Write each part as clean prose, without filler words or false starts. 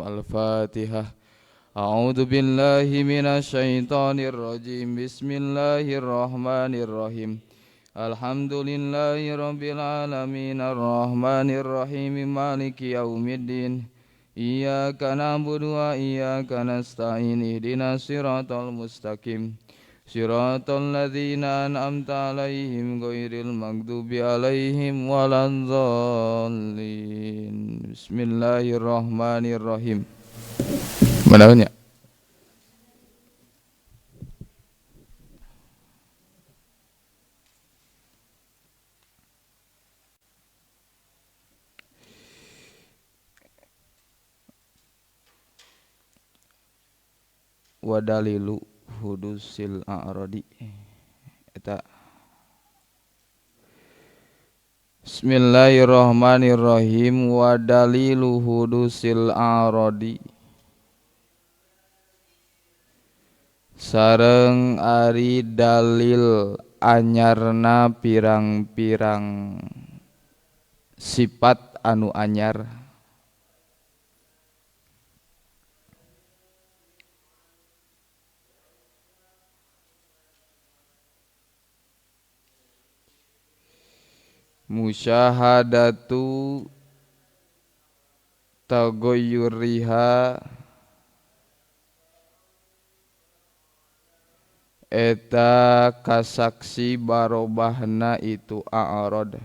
Al-Fatihah. A'udzu billahi minasyaitonir rajim. Bismillahirrahmanirrahim. Alhamdulillahi rabbil alamin arrahmanir rahim maliki yaumiddin. Iyyaka na'budu wa iyyaka nasta'in ihdinas siratal mustaqim. Siratal ladzina an'amta 'alaihim ghairil maghdubi 'alaihim waladdallin. Bismillahirrahmanirrahim. Mana nya? Wa dalilu hudusil a'radi eta. Bismillahirrahmanirrahim. Wa dalilu hudusil a'radi sareng ari dalil anyarna pirang-pirang sifat anu anyar. Musyahadatu tagoyuriha eta kasaksi barobahna itu a'rad.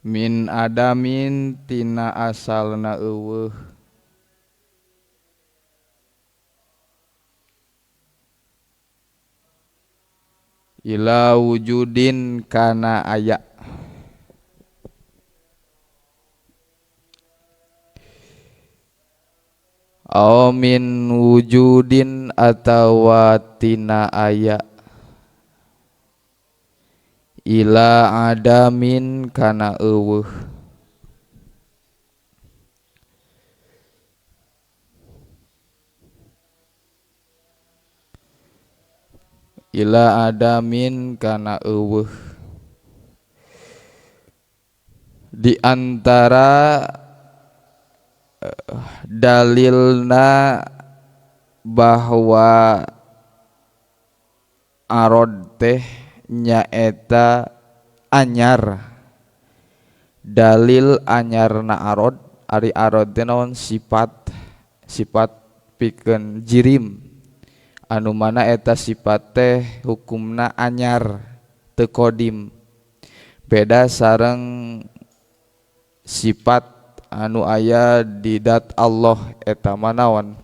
Min adamin tina asalna eueuh ila wujudin kana aya. Aw min wujudin atawa tina aya ila adamin kana eueuh. Ila adamin kana eueuh. Di antara dalilna bahwa arod teh nyaeta anyar. Dalil anyarna arod, ari arod teh naon? Sifat, sifat pikeun jirim anu mana eta sifat teh hukumna anyar teu kodim. Beda sareng sifat anu aya di dat Allah eta manaon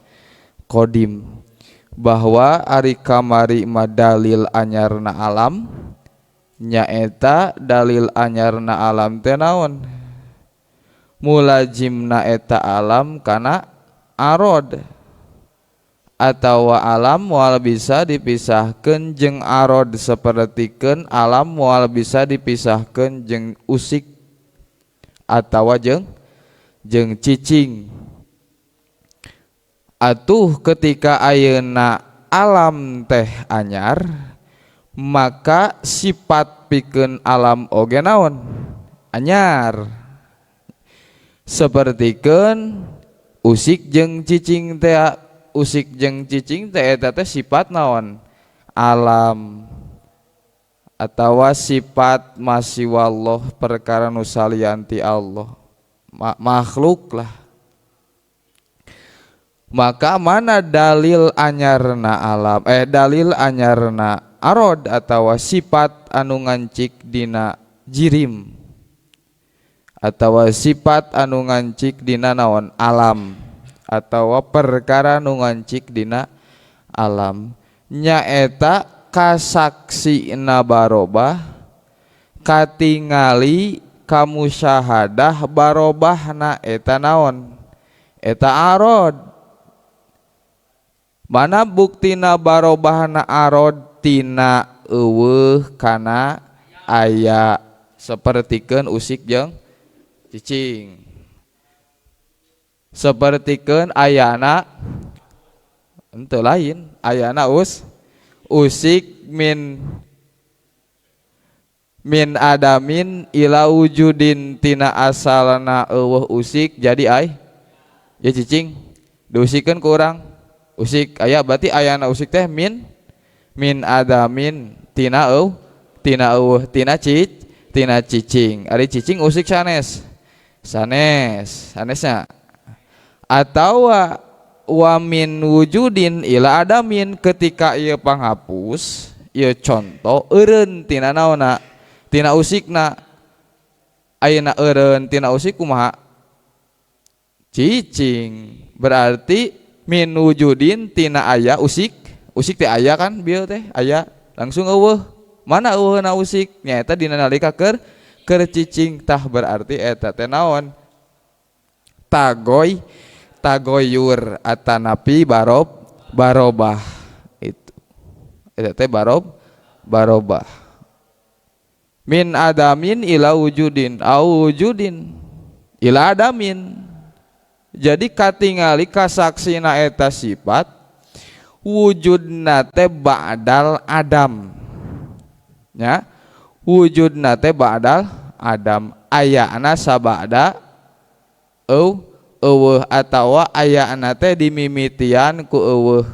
kodim. Bahwa ari kamari mah dalil anyarna alam nyaeta dalil anyarna alam teh naon? Mulazimna eta alam kana arod atawa alam moal bisa dipisahkeun jeung arod, sapertikeun alam moal bisa dipisahkeun jeung usik atawa jeung cicing. Atuh ketika ayeuna alam teh anyar, maka sifat pikeun alam oge naon? Anyar. Sapertikeun usik jeung cicing teh, usik jeung cicing teh eta teh sifat naon? Alam atawa sifat masiwallah, perkara nu salian ti Allah, makhluk lah. Maka mana dalil anyarna alam, dalil anyarna arod atawa sifat anu ngancik dina jirim atawa sifat anu ngancik dina naon? Alam atawa perkara nu ngancik dina alam nyaeta kasaksina barobah katingali kamusyahadah barobahna eta naon? Eta arod. Mana buktina barobahna arod? Tina eueuh kana aya, sapertikeun usik jeung cicing, sapertikeun ayana henteu lain, ayana usik min Min adamin ila wujudin tina asalna eueuh usik jadi ai ya cicing diusikeun ku urang usik aya berarti ayana usik teh min min adamin tina tina eueuh tina tina cicing ari cicing usik sanes sanes sanesnya atawa wa min wujudin ila adamin ketika ieu panghapus ieu contoh eureun tina naonna tina usikna ayeuna eureun tina usik kumaha cicing berarti min wujudin tina aya usik usik teh aya kan bieu teh aya langsung eueuh mana eueuhna usik nyaeta dina nalika keur cicing tah berarti eta teh naon tagoy tagoyur atanapi barob barobah itu eta teh barob barobah min adamin ila wujudin au wujudin ila adamin jadi katingali kasaksina eta sifat wujudna teh ba'dal adam nya wujudna teh ba'dal adam ayana sabada eueuh atawa ayana teh dimimitian ku eueuh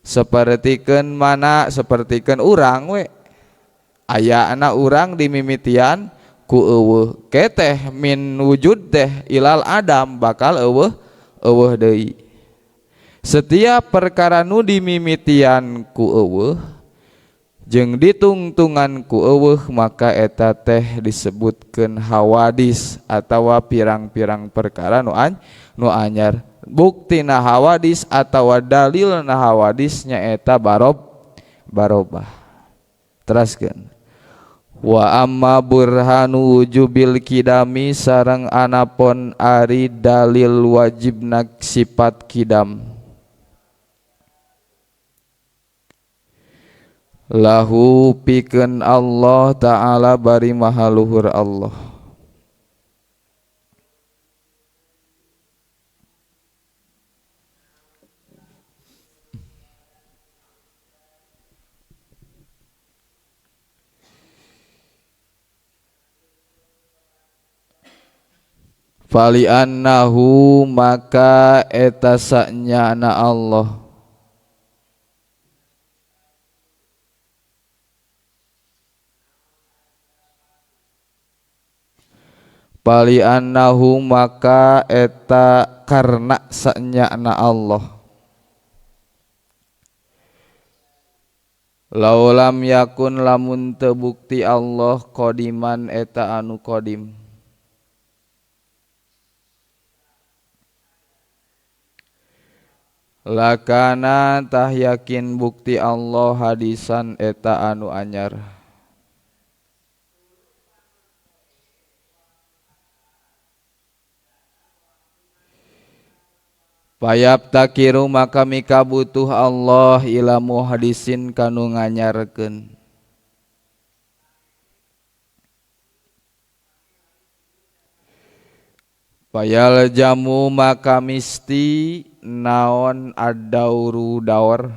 sapertikeun mana sapertikeun urang we ayana urang dimimitian ku eueuh keteh min wujud teh ilal adam bakal eueuh eueuh deui setiap perkara nu dimimitian ku eueuh jeung ditungtungan ku eueuh maka eta teh disebutkeun hawadis atawa pirang-pirang perkara nu nu anyar buktina hawadis atawa dalilna hawadis nyaeta barob barobah teraskeun wa amma burhanu wujubil kidami sareng anapun ari dalil wajibna sifat kidam lahu pikeun Allah ta'ala bari maha luhur Allah fali annahu maka eta sanyana Allah fali annahu maka eta karena sanyana Allah laulam yakun lamun teu bukti Allah qadiman eta anu qadim lakana tah yakin bukti Allah hadisan eta anu anyar payap takiru maka mika butuh Allah ila muhadisin kanu nganyarkeun payal jamu maka misti naon ad-dauru daur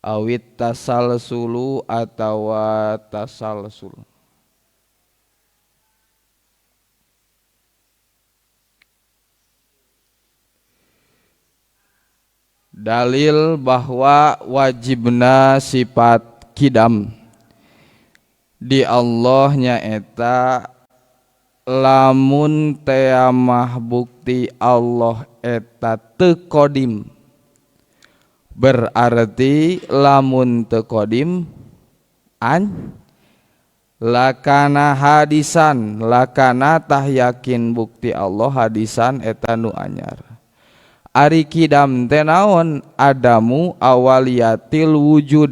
awit tasalsulu atawa tasalsul dalil bahwa wajibna sifat kidam di Allah nyaeta lamun teamah bukti Allah eta teu qadim berarti lamun teu qadim an lakana hadisan lakana tah yakin bukti Allah hadisan eta nu anyar ari kidam teh naon adamu awaliyatil wujud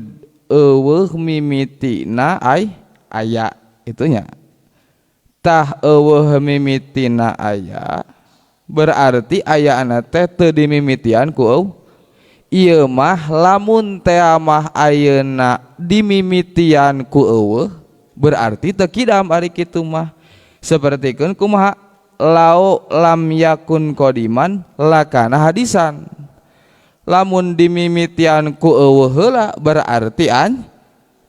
eueuh mimitina ai aya itunya tah eueuh mimitina aya berarti ayana teh teu dimimitian ku eueuh ieu mah lamun teh mah ayeuna dimimitian ku eueuh berarti teu kidam ari kitu mah sapertikeun kumaha lau lam yakun qadiman lakana hadisan Lamun dimimitian ku eueuh heula berarti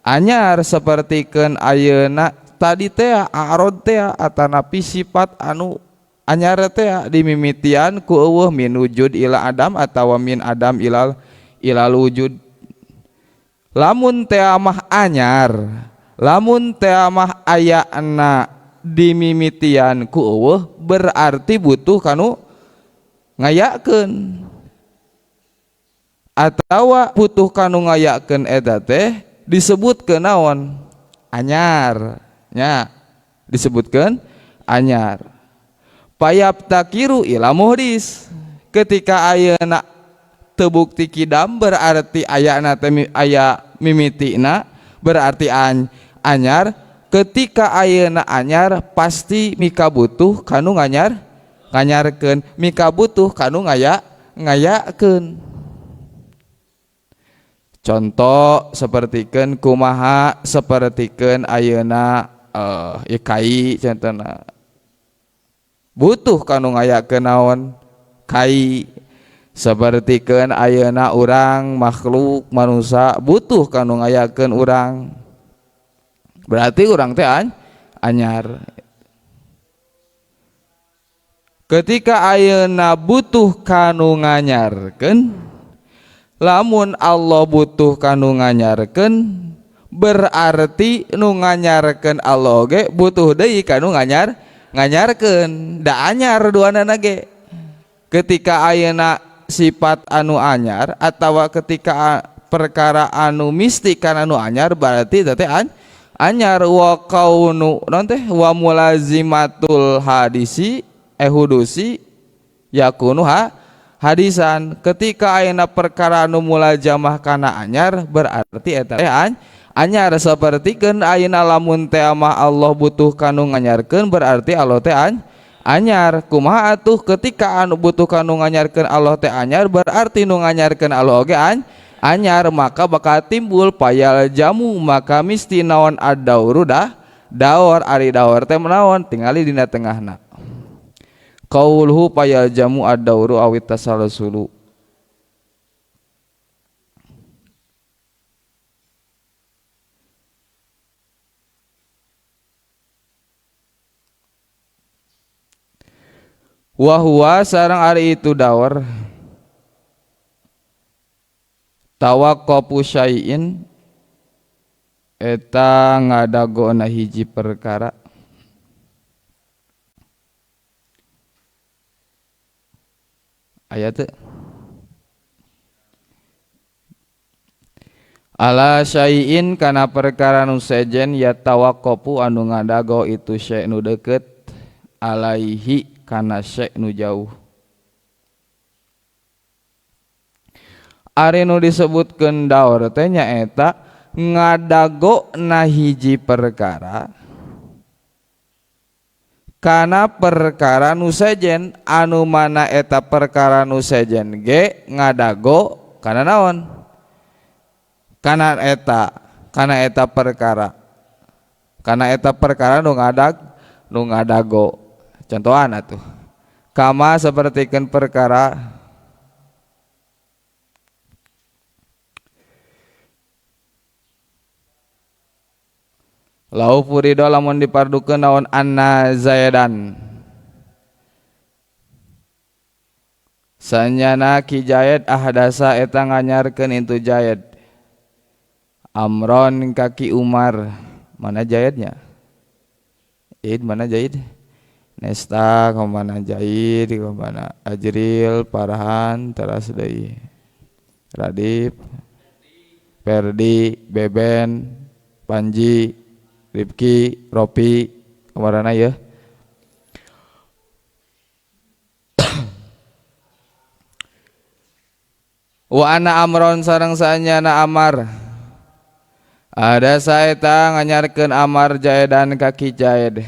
anyar sapertikeun ayeuna tadi teh arod teh atanapi sifat anu anyar teh dimimitian ku eueuh min wujud ila adam atawa min adam ilal ilal wujud. Lamun teh mah anyar, lamun teh mah ayana dimimitian ku eueuh berarti butuh kanu ngayakeun atawa butuh kanu ngayakeun eta teh disebutkeun naon anyar nya, disebutkeun anyar. Payabtakiru ila muhdis, ketika ayeuna teu bukti kidam berarti ayana teh aya mimitina berarti anyar. Ketika ayeuna anyar pasti mika butuh kanu nganyar nganyarkeun, mika butuh kanu ngayakeun. Contoh sapertikeun kumaha, sapertikeun ayeuna kai contohna butuh kanu ngayakeun naon kai. Sapertikeun ayeuna urang makhluk manusia butuh kanu ngayakeun urang, berarti urang teh anyar. Ketika ayeuna butuh kanu nganyarkeun, lamun Allah butuh kanu nganyarkeun berarti nu nganyarkeun Allah ge butuh deui kanu nganyarkeun, da anyar duanana ge. Ketika ayeuna sifat anu anyar atawa ketika perkara anu mistik kana anu anyar berarti teh anyar. Wa kaunu non teh wa mulazimatul hadisi hudusi yakunu hadisan. Ketika ayeuna perkara anu mulazamah kana anyar berarti eta teh anyar. Sapertikeun ayeuna lamun teh mah Allah butuh kanu nganyarkeun berarti Allah teh anyar. Kumaha atuh ketika anu butuh kanu nganyarkeun Allah teh anyar berarti nu nganyarkeun Allah oge anyar, maka bakal timbul payal jamu, maka misti naon ad-dauru dah daur. Ari daur teh naon tingali dina tengahna. Qauluhu payal jamu ad-dauru awit tasalsulu. Wa huwa sareng ari itu daur tawaqqafu syai'in eta ngadagona hiji perkara aya teu ala syai'in kana perkara nu sejen ya tawaqqafu anu ngadago itu syai' nu deukeut alaihi kana syai' nu jauh. Ari nu disebutkeun daur teh nyaeta ngadago na hiji perkara kana perkara nu sejen anu mana eta perkara nu sejen ge ngadago kana naon kana eta perkara kana eta perkara nu ngadago. Contohan atuh kama sapertikeun perkara lau furido lamun dipardukeun naon anna zaidan sanyana ki Zaid ahdasa eta nganyarkeun itu Zaid amron kaki Umar. Mana Zaidnya? Zaid mana Zaid? Nesta kemana Zaid kemana Ajril Farhan teras deui Radif Ferdi Beben Panji Rifki Ropi kemana ya? Wa ana amron sareng sanyana Amar ada saeta nganyarkeun Amar Zaidan kaki Zaid.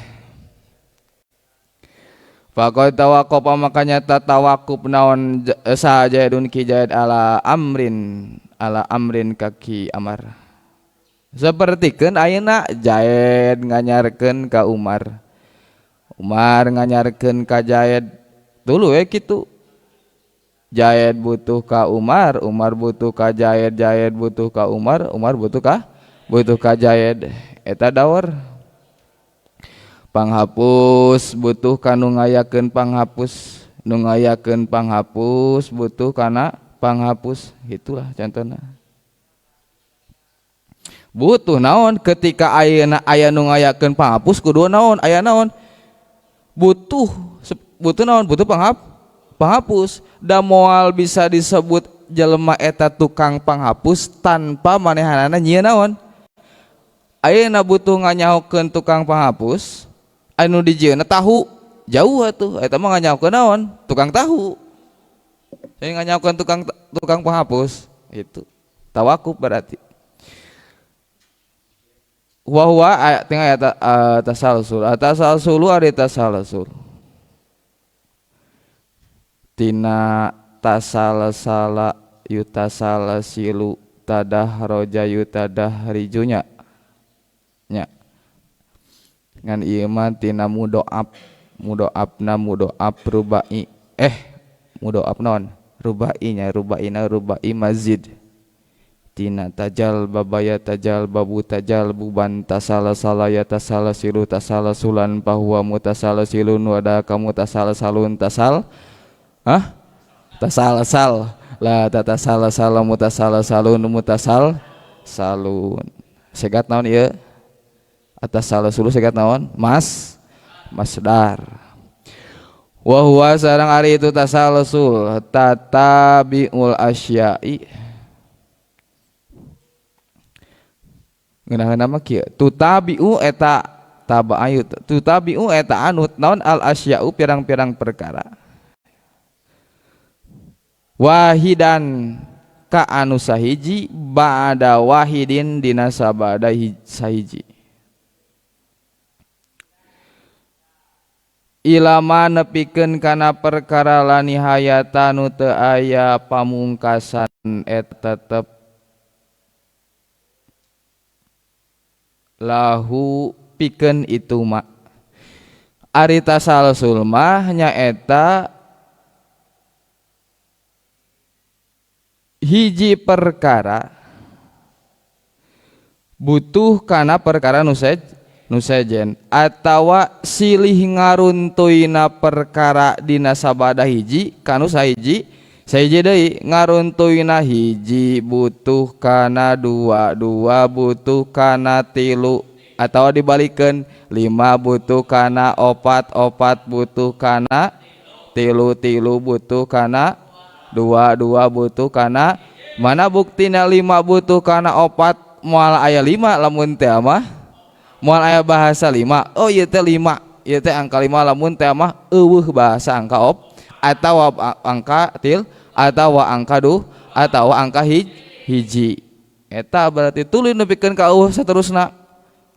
Faqad tawaqqafa maka nyata tawakuf naon sa Zaidun ki Zaid ala amrin kaki Amar. Sapertikeun ayeuna Zaid nganyarkeun ka Umar, Umar nganyarkeun ka Zaid tuluy we kitu. Jaid butuh ka Umar, Umar butuh ka Jaid, Jaid butuh ka Umar, Umar butuh ka Jaid. Eta daur. Panghapus butuh ka nu ngayakeun panghapus, nu ngayakeun panghapus butuh kana panghapus. Itulah contohna. Butuh naon ketika ayeuna aya nu ngayakeun panghapus kudu naon aya naon? Butuh butuh naon? Butuh panghapus. Da moal bisa disebut jelema eta tukang panghapus tanpa manehanana nyieun naon? Ayeuna butuh nganyahokeun tukang panghapus anu dijieunna tahu jauh atuh eta mah nganyahokeun naon? Tukang tahu. Saya nganyahokeun tukang panghapus itu tawakuf berarti. Wa huwa tengah ayat tasalsul. Tasalsulu ari tasalsul. Tina tasalsala yutasalsilu tadahroja yutadahrijunya nya ngan ieu mah tina mudoab mudoabna mudoab rubai mudoab naon rubai nya rubaina rubai mazid tina tajal babaya tajal babu tajal buban tasalasala ya tasalasilu tasalasulan pahuwa mutasalsilun wada kamu tasalsalun tasal hah tasalsal la tatasalasala mutasalsalun mutasal salun segat naon ieu atas salasulu segat naon mas masdar wa huwa sareng ari itu tasalsul tatabiul asya'i ngeunah mah kieu tutabiu eta tabayu tutabiu eta anut naon al asya'u pirang-pirang perkara wahidan ka anu sahiji ba'da wahidin dina sabada sahiji ilama nepikeun kana perkara lanihayata nu teu aya pamungkasan eta tetep lahu pikeun itu ma ari tasalsul mah nyaeta hiji perkara butuh kana perkara nu sejen atawa silih ngaruntuyna perkara dina sabada hiji kanu sahiji sahiji deui ngaruntuyna hiji butuh kana dua, dua butuh kana tilu atawa dibalikeun lima butuh kana opat, opat butuh kana tilu, tilu butuh kana dua, dua butuh kana mana buktina lima butuh kana opat moal aya lima lamun teh mah moal aya bahasa lima oh ieu teh lima ieu teh angka lima lamun teh mah eueuh bahasa angka op atawa angka til atawa angka duh atawa angka hiji eta berarti tuluy nepikeun ka eueuh saterusna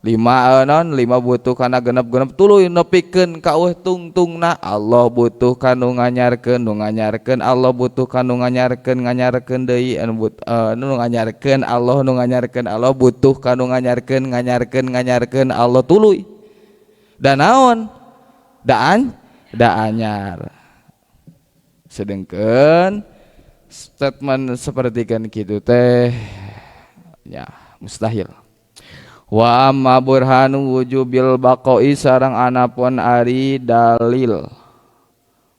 lima non lima butuh kana genep-genep tuluy nepikeun ka eueuh tungtungna Allah butuh kanu nganyarkeun nu nganyarkeun Allah butuh kanu nganyarkeun nganyarkeun deui anu nu nganyarkeun Allah nu nganyarkeun Allah butuh kanu nganyarkeun nganyarkeun nganyarkeun Allah tuluy da naon daan da anyar sedengkeun statement saperti kan kitu teh ya mustahil. Wa amma burhanu wujubil baqa'i sareng anapun ari dalil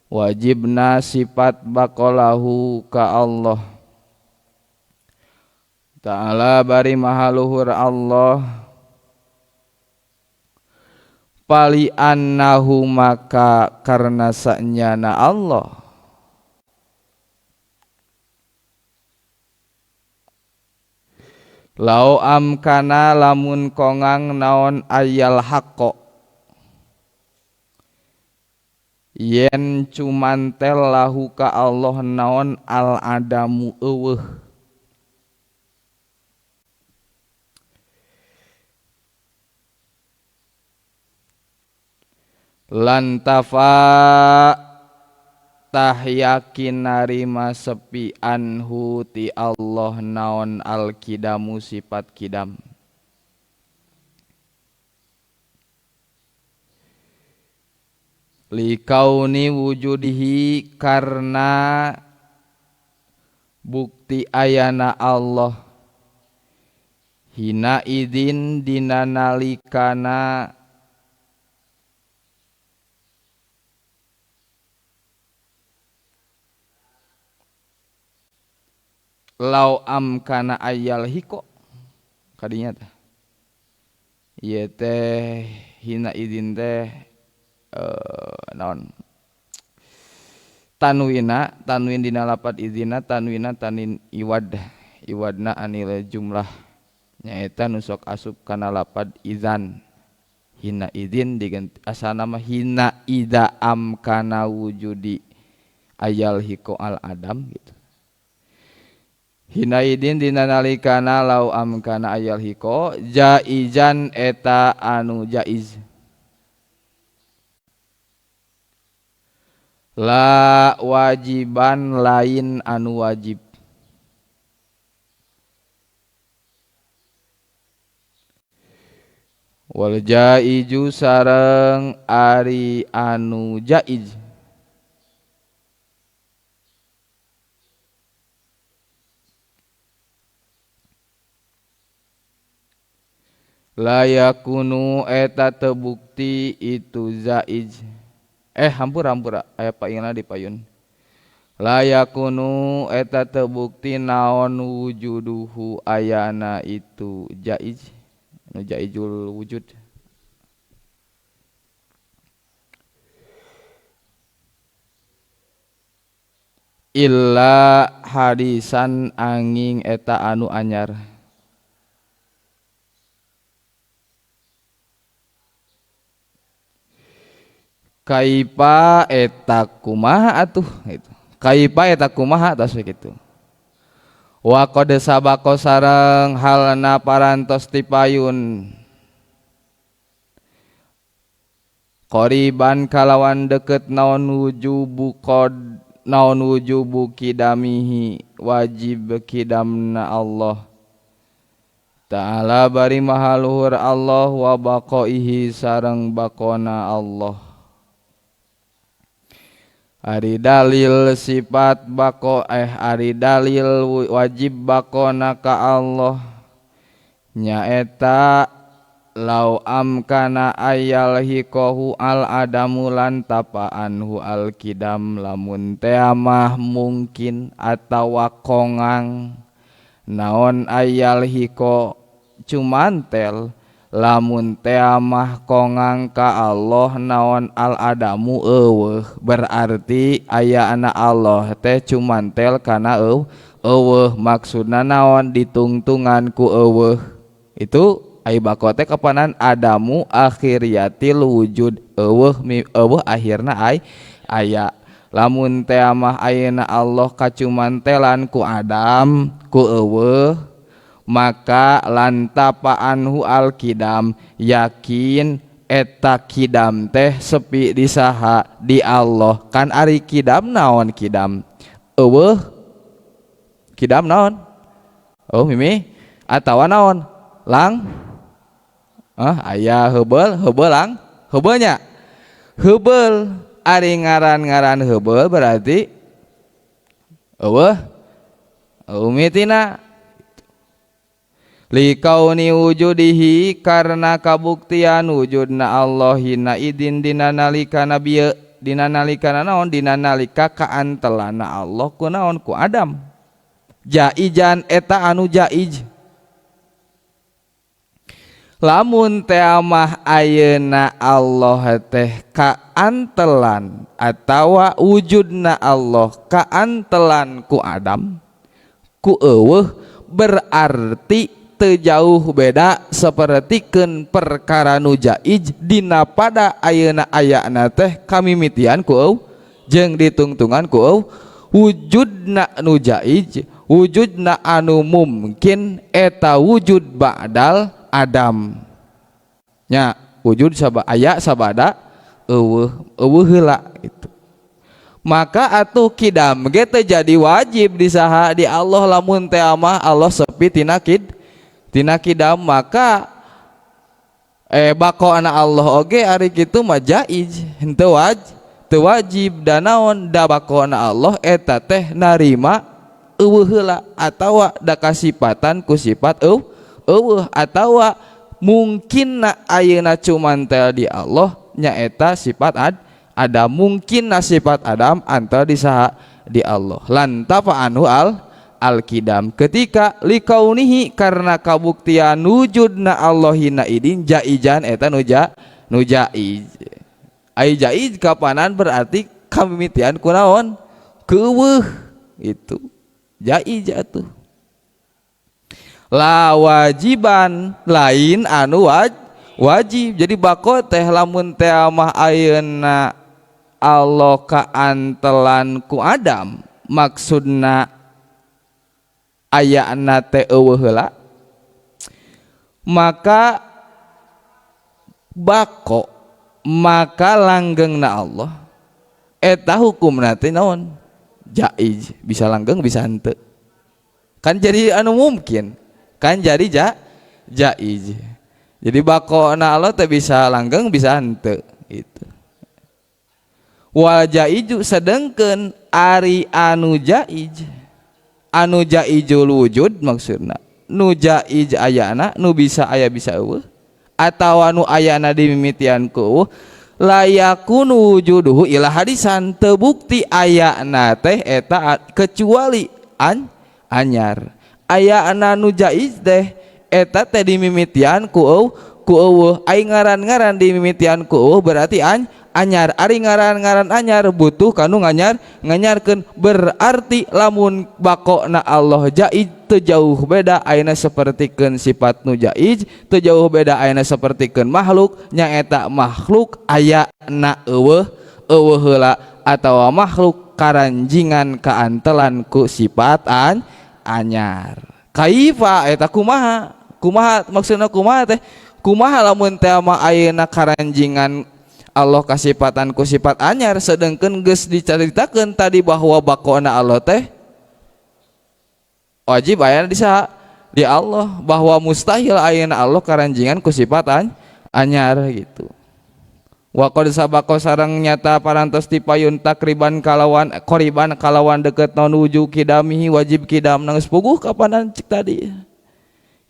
wajibna sifat baqalahu ka Allah Ta'ala bari maha luhur Allah pali annahu maka karena sanyana Allah lau amkana lamun kongang naon ayal haqqo yen cumantel lahu ka Allah naon al adamu eueuh lantafa tah yakin narima sepi anhu ti Allah naon al-kidamu sifat kidam likauni wujudihi karena Bukti ayana Allah hina idin dina nalikana lau amkana ayal hiko kadinya teh ieu teh hina idin teh naon tanwina tanwin dina lapat idina tanwina tanin iwad iwadna anil jumlah nyaeta nu sok asup kana lapad idzan hina idin diganti asana mah hina ida amkana wujudi ayal hiko al adam gitu. Hina idin dina nalikana lau amkana ayal hiko jaizan eta anu jaiz la wajiban lain anu wajib wal jaiju sareng ari anu jaiz la yakunu eta tebukti itu jaiz hampura aya paingna di payun la yakunu eta tebukti naon wujuduhu ayana itu jaiz nu jaizul wujud illa hadisan angin eta anu anyar kaipa eta kumaha atuh gitu. Kaipa eta kumaha tos kitu. Wa qad sabaqa sareng halna parantos tipayun qoriban kalawan deket naon wujubu qad naon wujubu kidamihi wajib kidamna Allah Ta'ala bari maha luhur Allah wa baqaihi sareng bakona Allah. Ari dalil sifat bako ari dalil wajib bakona ka Allah nyaeta lau amkana ayal hikohu al adamu lan tapaanhu al kidam lamun teamah mungkin atawa kongang naon ayal hiko cumantel lamun teamah kongang ka Allah naon al adamu eueuh berarti ayana Allah teh cumantel kana eueuh maksudna naon ditungtungan ku eueuh itu ai bako teh kapanan adamu akhiriyatil wujud eueuh eueuh akhirna ai aya lamun teamah ayeuna Allah kacumantelan ku adam ku eueuh maka lantapa anhu alkidam yakin eta kidam teh sepi di saha di Allah kan ari kidam naon kidam eueuh kidam naon oh mimi atawa naon lang aya heubeul heubeul lang heubeulnya heubeul ari ngaran-ngaran heubeul berarti eueuh umitina likauni wujudihi karena kabuktian wujudna Allah hina idin dina nalikana bieu dina nalikana naon dina nalika kaantelana Allah ku naon ku Adam jaijan eta anu jaij lamun teamah ayeuna Allah teh kaantelan atawa wujudna Allah kaantelan ku Adam ku eueuh berarti teu jauh beda sapertikeun perkara nu jaiz dina pada ayeuna ayana teh kamimitian ku eueuh jeung ditungtungan ku eueuh wujudna nu jaiz wujudna anu mungkin eta wujud ba'dal adam nya wujud saba aya sabada eueuh eueuh heula gitu. Maka atuh kidam ge teu jadi wajib di saha di Allah lamun teh amah Allah sepi tina tina kidam maka bako anak Allah oge ari kitu mah jaiz henteu teu wajib da naon da bako anak Allah eta teh narima eueuh heula atawa da kasipatan ku sifat eueuh atawa mungkinna ayeuna cuman tel di Allah nyaeta sifat ada mungkinna sifat adam antel di saha di Allah lantafa anhu al kidam ketika likaunihi karena kabuktian wujudna Allah hina idin jaijan eta nu jaiz ai jaiz kapanan berarti kamimitian kunaon keueuh itu jaiz atuh la wajiban lain anu wajib. Jadi bako teh lamun teh mah ayeuna Allah kaantelan ku Adam maksudna ayana teh eueuh heula maka bako maka langgengna Allah eta hukumna teh naon jaiz bisa langgeng bisa henteu kan jadi anu mungkin kan jadi jaiz. Jadi bakona Allah teh bisa langgeng bisa henteu itu wal jaiju sedengkeun ari anu jaiz anu jaizul wujud maksudna nu jaiz ayana nu bisa aya bisa eueuh atawa nu ayana dimimitian ku eueuh layakunu wujuduhu ila hadisan teu bukti ayana teh eta kecuali anyar ayana nu jaiz teh eta teh dimimitian ku eueuh ai ngaran-ngaran dimimitian ku eueuh berarti anyar ari ngaran-ngaran anyar butuh kanu nganyarkeun berarti lamun bakona Allah jaiz teu jauh beda ayeuna sapertikeun sifat nu jaiz teu jauh beda ayeuna sapertikeun makhluk nyaeta makhluk ayana eueuh eueuh heula atawa makhluk karanjingan kaantelan ku sifat anyar kaifa eta kumaha kumaha maksudna kumaha teh kumaha lamun teh mah ayeuna karanjingan Allah kasipatan ku sifat anyar sedengkeun geus dicaritakeun tadi bahwa bakona Allah teh wajib ayana di saha di Allah bahwa mustahil ayeuna Allah karanjingan ku sifat anyar gitu. Wa qad sabaqa sareng nyata parantos tipayun takriban kalawan qoriban kalawan deket naon wuju kidamihi wajib kidamna geus puguh kapanan cik tadi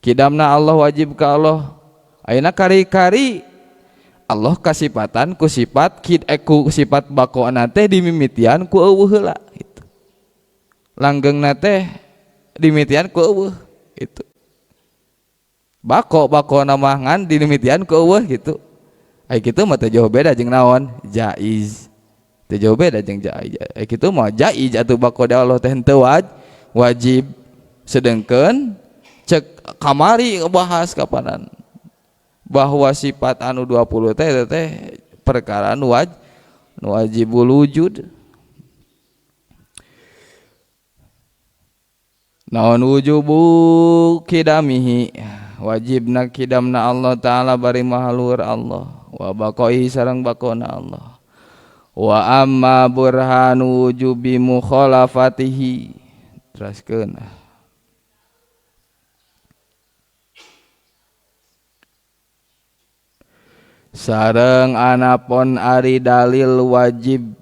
kidamna Allah wajib ka Allah ayeuna kari-kari Allah kasipatan ku sifat ku sifat bakona teh dimimitian ku eueuh heula gitu. Langgengna teh dimimitian ku eueuh gitu. Bako mah ngan dimimitian ku eueuh gitu. Ai kitu mah teu jauh beda jeung naon? Jaiz. Teu jauh beda jeung jaiz. Ai kitu mah jaiz atuh bako da Allah teh henteu wajib. Sedengkeun cek kamari ngebahas kapanan bahwa sifat anu 20 teh teh perkara nu wajibul wujud. Naon wujubu kidamihi wajibna kidamna Allah taala bari maha luhur Allah wa baqaihi sareng bakona Allah wa amma burhanu wujubi mukhalafatihi teraskeun sareng anapon ari dalil wajib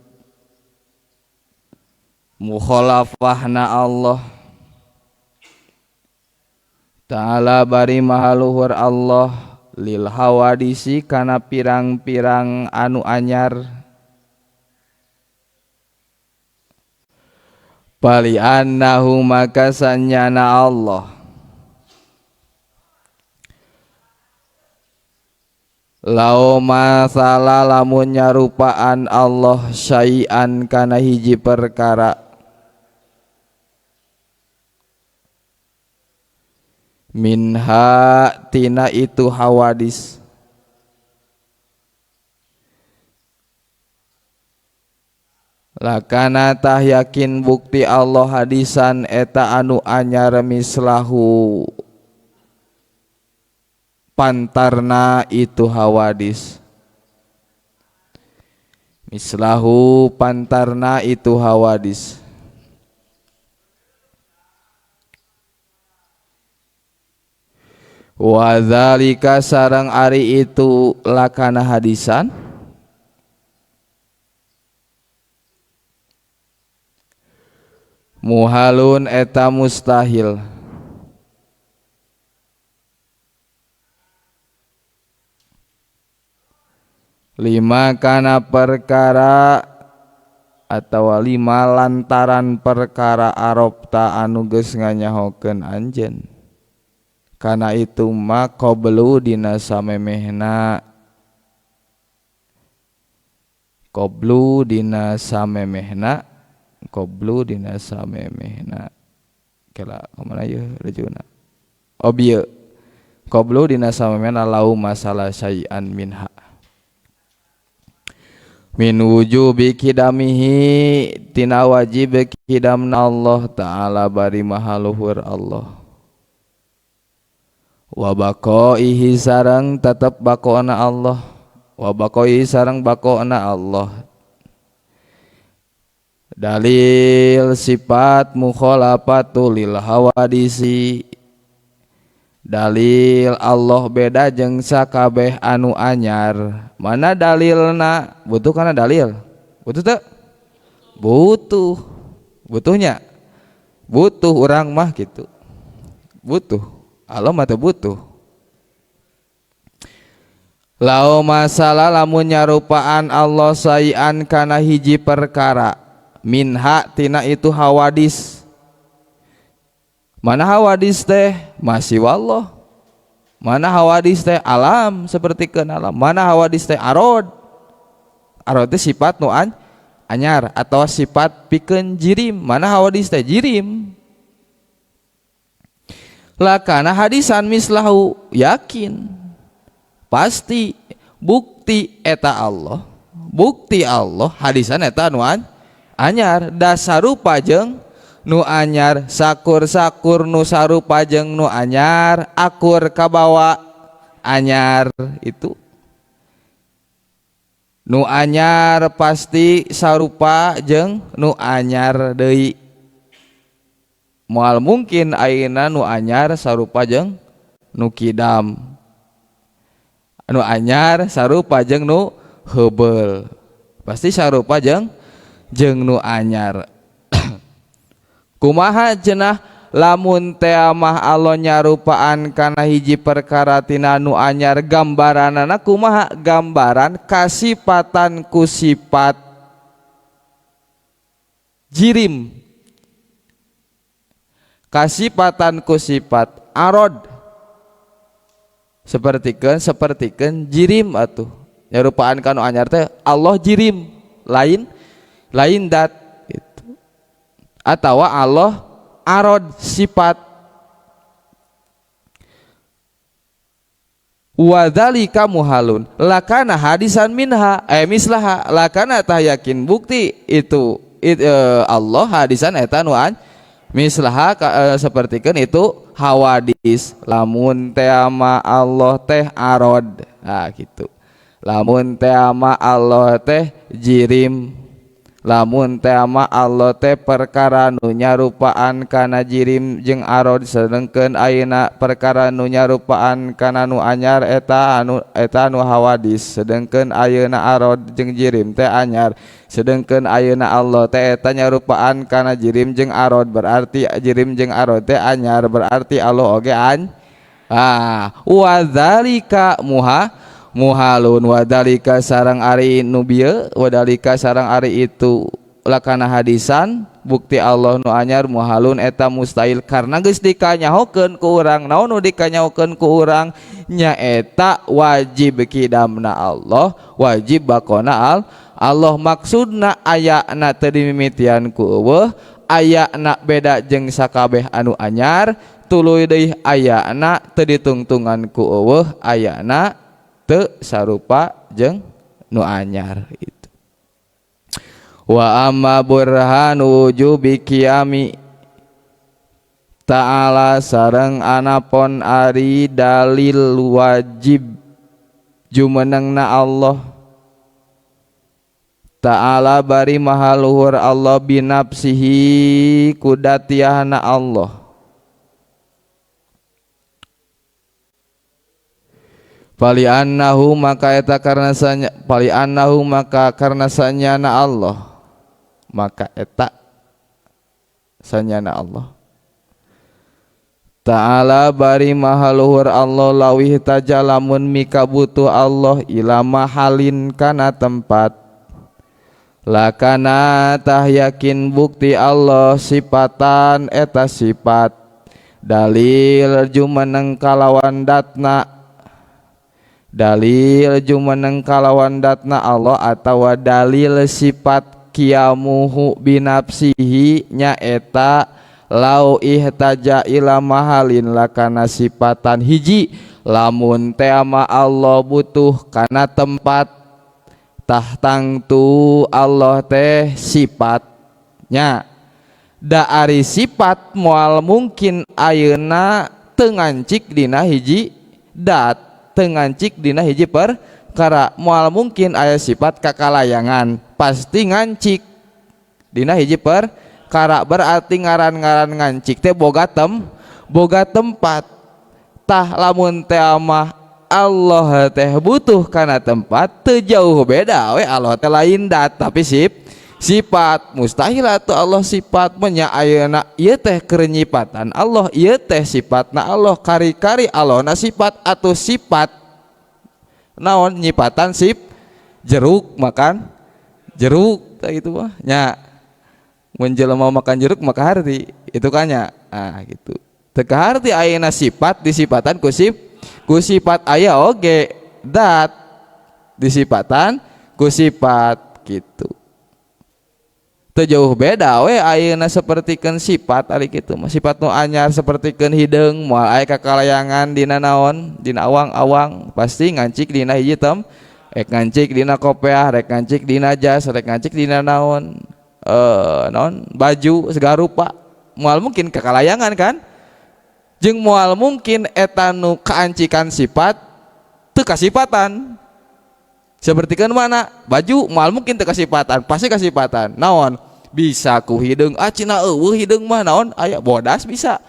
mukhalafahna Allah ta'ala bari maha luhur Allah lil hawadisi kana pirang-pirang anu anyar bali annahu maka sanyana Allah lau masalah lamun nyarupaan Allah syai'an kana hiji perkara minha tina itu hawadis lakana tah yakin bukti Allah hadisan eta anu anyar mislahu pantarna itu hawadis mislahu pantarna itu hawadis wa dzalika sareng ari itu lakana hadisan Muhalun eta mustahil. Lima kana perkara atau lima lantaran perkara arobta anu geus nganyahokeun anjeun. Kana itu ma qablu dina samemehna, qablu dina samemehna, qablu dina samemehna. Kela kumaha yeuh rejuna? Oh bieu. Qablu dina samemehna lau masalah syai'an minha. Min wujubi kidamihi tina wajib kidamna Allah ta'ala bari maha luhur Allah. Wa baqaihi sareng tetep bakona Allah, wa baqaihi sareng bakona Allah. Dalil sifat mukhalafatu lil hawadisi, dalil Allah beda jeung sakabeh anu anyar. Mana dalilna? Butuh kana dalil? Butuh teu? Butuh. Butuhnya? Butuh urang mah kitu. Butuh. Allah mah teu butuh. Lau masalah lamun nyarupaan Allah sayan kana hiji perkara minha tina itu hawadis. Mana hawadis teh? Masih wallah. Mana hawadis teh? Alam, seperti alam. Mana hawadis teh? Arod. Arod teh sifat nu anyar atau sifat pikeun jirim. Mana hawadis teh? Jirim. Lakana hadisan mislahu, yakin pasti bukti eta Allah, bukti Allah hadisan eta nu anyar, dasarupa jeung nu anyar, sakur-sakur nu sarupa jeung nu anyar, akur kabawa anyar itu. Nu anyar pasti sarupa jeung nu anyar deui. Moal mungkin ayeuna nu anyar sarupa jeung nu kidam. Nu anyar sarupa jeung nu heubeul. Pasti sarupa jeung nu anyar. Kumaha cenah lamun teh mah Allah nyarupaan kana hiji perkara tina nu anyar, gambaranana kumaha? Gambaran kasipatan ku sifat jirim, kasipatan ku sifat arod, sapertikeun jirim atuh. Nyarupaan kana anyar teh Allah jirim, lain dat gitu. Atawa Allah arod sifat. Wadzalika muhalun lakana hadisan minha mislaha lakana tah yakin bukti itu Allah hadisan eta nu mislaha sapertikeun itu hawadis. Lamun teh ma Allah teh arod, nah gitu. Lamun teh ma Allah teh jirim, lamun teh ma Allah teh perkara nu nyarupaan kana jirim jeung arod, sedengkeun ayeuna perkara nu nyarupaan kana nu anyar eta anu hawadis, sedengkeun ayeuna arod jeung jirim teh anyar, sedengkeun ayeuna Allah teh eta nyarupaan kana jirim jeung arod, berarti jirim jeung arod teh anyar, berarti Allah oge an wadzalika muhalun wadalika sarang ari nu bieu, wadalika sarang ari itu lakana hadisan bukti Allah nu anyar muhalun eta mustahil, karena geus dikanyahokeun ku urang. Naon nu dikanyahokeun ku urang? Nyaeta wajib kidamna Allah, wajib bakona Allah. Maksudna ayana teu dimimitian ku eueuh, ayana beda jeung sakabeh anu anyar, tuluy deui ayana teu ditungtungan ku eueuh, ayana teu sarupa jeung nu anyar itu. Wa amma burhanu wujubi qiyami ta'ala sareng anapon ari dalil wajib jumenengna Allah ta'ala bari maha luhur Allah binafsihi kudatiahna Allah. Pali annahu maka eta karena sanya, pali annahu maka karena sanyana Allah, maka eta Sanyana Allah Ta'ala bari maha luhur Allah lawih taja lamun mika butuh Allah ila mahalin kana tempat lakana tah yakin bukti Allah sifatan eta sifat dalil jumeneng kalawan datna dalil jumeneng kalawan datna Allah atawa dalil sifat kiamuhu binafsihi nyaeta lau ihtaja ila mahalin lakana sifatan hiji lamun teh ama Allah butuh kana tempat tah tangtu Allah teh sifatnya da ari sifat moal mungkin ayeuna teu ngancik dina hiji dat teu ngancik dina hiji perkara moal mungkin aya sifat kakalayangan pasti ngancik dina hiji perkara berarti ngaran-ngaran ngancik teh boga tempat tah lamun teh mah Allah teh butuh kana tempat teu jauh beda we Allah teh lain dat tapi sifat mustahil atuh Allah sifat menya ayeuna ieu teh keur nyipatan Allah ieu teh sifatna Allah kari-kari Allahna sifat atuh sifat naon nyipatan sip jeruk makan jeruk tah gitu mah nya mun jelema makan jeruk maka harti itu kan nya ah gitu teu kaharti ayeuna sifat disipatan ku sifat aya oge dat disipatan ku sifat gitu teu jauh beda we ayeuna sapertikeun sifat ari kitu mah sifat nu anyar sapertikeun hideung moal aya kakalayangan dina naon dina awang-awang pasti ngancik dina hiji rek ngancik dina kopeah rek ngancik dina jas rek ngancik dina naon naon baju segala rupa moal mungkin kakalayangan kan jeung moal mungkin eta nu kaancikan sifat teu kasipatan sapertikeun mana baju moal mungkin teu kasipatan pasti kasipatan naon bisa ku hideung ah cina eueuh hideung mah naon aya bodas bisa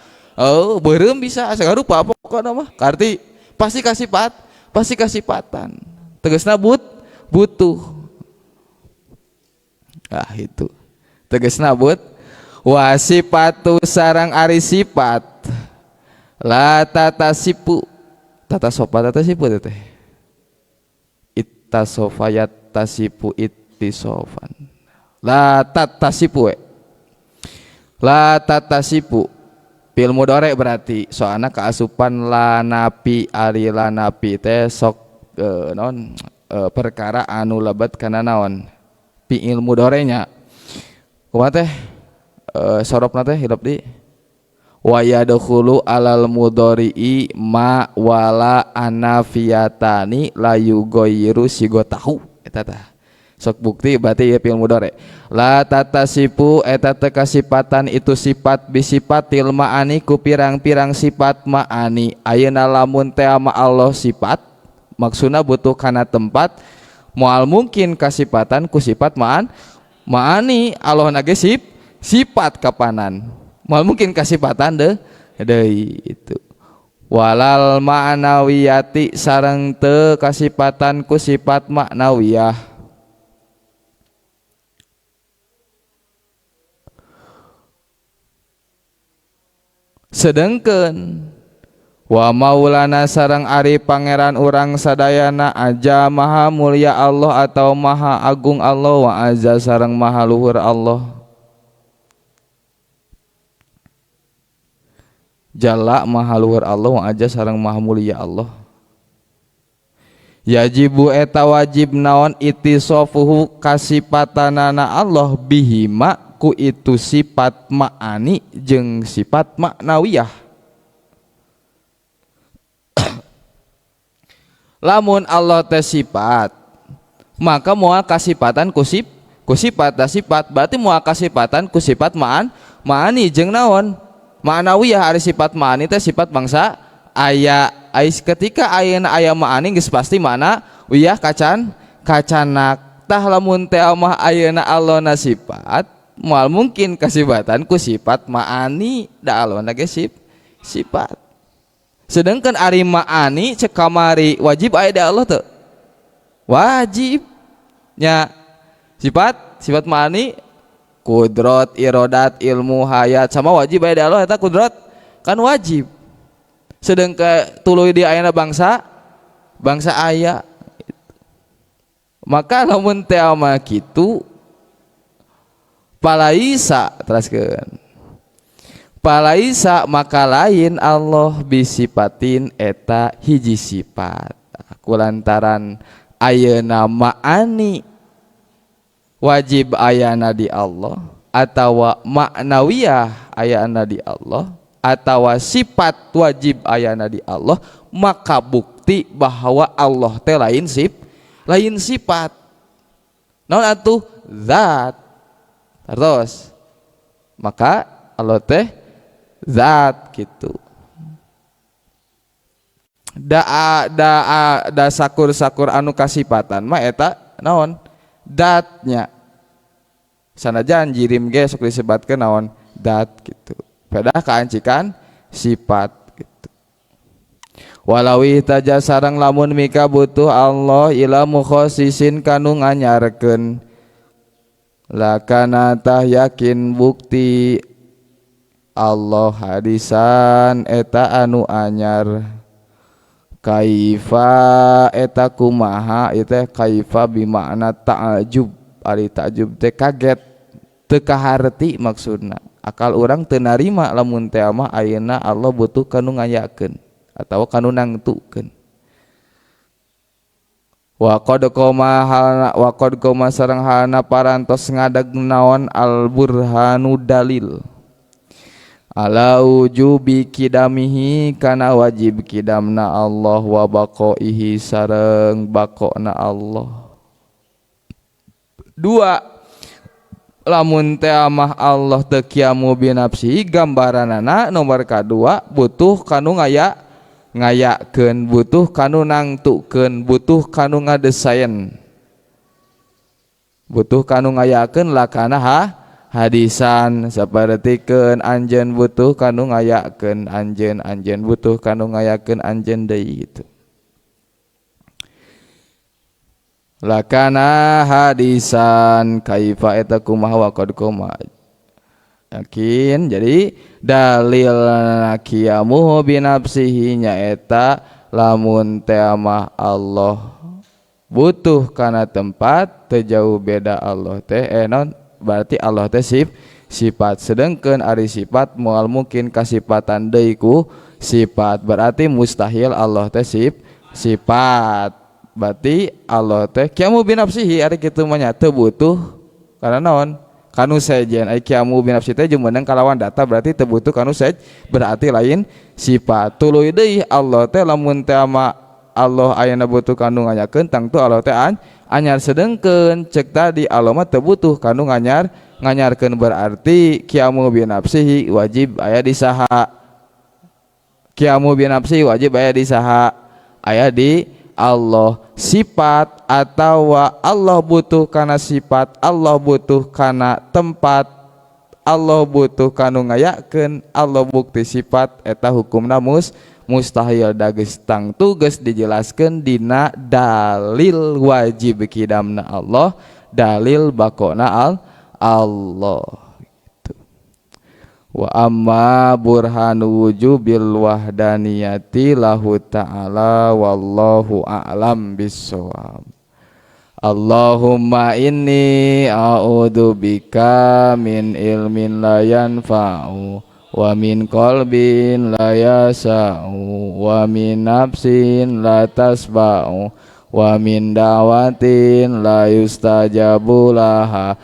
beureum bisa segala rupa pokona mah karti pasti kasipat pasti kasipatan tegasna butuh ah itu tegasna but wa sifatu sarang ari sifat la tatasipu tata sopa tata sipu teh ittasofa yattasipu ittisofan la tatasipu we la tatasipu fil mudhari berarti soalna kaasupan la napi ari la napi teh sok naon perkara anu lebet kana naon fi'il mudhari nya kumaha teh sorobna teh hilap di wa yadkhulu alal mudhari'i ma wala anafiyatani la yughayyiru sigotahu eta tah sok bukti berarti ieu fi'il mudhari la tatasipu eta teh kasipatan itu sifat bisifatil ma'ani ku pirang-pirang sifat ma'ani ayeuna lamun teh ama Allah sifat maksudna butuh kana tempat moal mungkin kasipatan ku sifat ma'ani Allah na ge sifat kapanan moal mungkin kasipatan deui itu walal ma'nawiyati sareng teu kasipatan ku sifat ma'nawiyah sedengkeun wa maulana sareng ari pangeran urang sadayana aja maha mulia Allah atau maha agung Allah wa azza sareng maha luhur Allah jalla maha luhur Allah wa azza sareng maha mulia Allah yajibu eta wajib naon ittisofuhu kasipatanana Allah bihima ku itu sifat ma'ani jeung sifat maknawiyah lamun Allah teh sifat maka moal kasipatan ku sifat da sifat berarti moal kasipatan ku sifat ma'ani jeung naon ma'nawiyah ari sifat ma'ani teh sifat bangsa aya ais ketika ayeuna aya ma'ani geus pasti makna wiyah kacanak tah lamun teh mah ayeuna Allah na sifat moal mungkin kasipatan ku sifat ma'ani da Allah na ge sifat sedangkan ari ma'ani cek kamari wajib aya di Allah teu wajib nya sifat ma'ani Kudrat, irodat, ilmu, hayat sama wajib aya di Allah eta kudrat kan wajib. Sedangkan tuluy di ayana bangsa bangsa aya. Maka lamun teh mah kitu palaisa teraskeun. Palaisa maka lain Allah bisipatin eta hiji sifat. Kulantaran ayeuna ma'ani wajib ayana di Allah atawa maknawiyah ayana di Allah atawa sifat wajib ayana di Allah, maka bukti bahwa Allah teh lain lain sifat. Naon atuh? Zat. Terus maka Allah teh zat gitu. Da da da sakur-sakur anu kasipatan mah eta naon? Datnya. Sanajan jirim ge sok disebatkeun naon? Dat gitu. Pedah kaancikan sifat gitu. Walawi taja sareng lamun mika butuh Allah ila mukhassisin kanu nganyarkeun lakana tah yakin bukti Allah hadisan eta anu anyar. Kaifa eta kumaha ieu teh kaifa bimakna ta'ajub. Ari ta'ajub teh kaget, teu kaharti maksudna. Akal urang teu narima lamun teh mah ayeuna Allah butuh kanu ngayakeun atawa kanu nangtukeun. Wa qad qoma halna wa qad qoma sareng halna parantos ngadeg naon al burhanu dalil ala wujubi kidamihi kana wajib kidamna Allah wa baqaihi sareng baqona Allah. Dua, lamun teh mah Allah teu kiamu binafsihi gambaranana nomor kadua butuh kanu ngayakeun, butuh kanu nangtukeun, butuh kanu ngadesain, butuh kanu ngayakeun lakana ha hadisan sapertikeun anjeun butuh kanu ngayakeun anjeun, anjeun butuh kanu ngayakeun anjeun deui gitu. Lakana hadisan kaifa eta kumaha wa qad koma. Yakin jadi dalil qiyamuhu binafsihi nyaeta lamun teh mah Allah butuh kana tempat teu jauh beda Allah teh non berarti Allah teh sifat, sedangkan ari sifat moal mungkin kasipatan deui ku sifat, berarti mustahil Allah teh sifat. Berarti Allah teh qiyamu binafsihi ari kitu mah nya teu butuh kana naon kanu sejen. Ai qiyamu binafsihi teh jumeneng kalawan data berarti teu butuh kanu sej, berarti lain sifat. Tuluy deui Allah teh lamun teh mah Allah ayeuna butuh kanu nganyakeun tangtu Allah teh anyar, sedengkeun cek tadi Allah mah teu butuh kanu nganyarkeun, berarti qiyamu binafsihi wajib aya di saha. Qiyamu binafsihi wajib aya di saha, aya di Allah. Sifat atawa Allah butuh kana sifat, Allah butuh kana tempat, Allah butuh kanu ngayakeun, Allah bukti sifat eta hukumna mustahil. Dageus tangtu geus dijelaskeun dina dalil wajib kidamna Allah, dalil bakona Allah gitu. Wa amma burhanu wujubil wahdaniyati lahu ta'ala wallahu a'lam bissawab. Allahumma inni a'udzu bika min ilmin la yanfa'u wa min qalbin la yasa'u wa min nafsin la tasba'u wa min da'watin la yustajabu laha.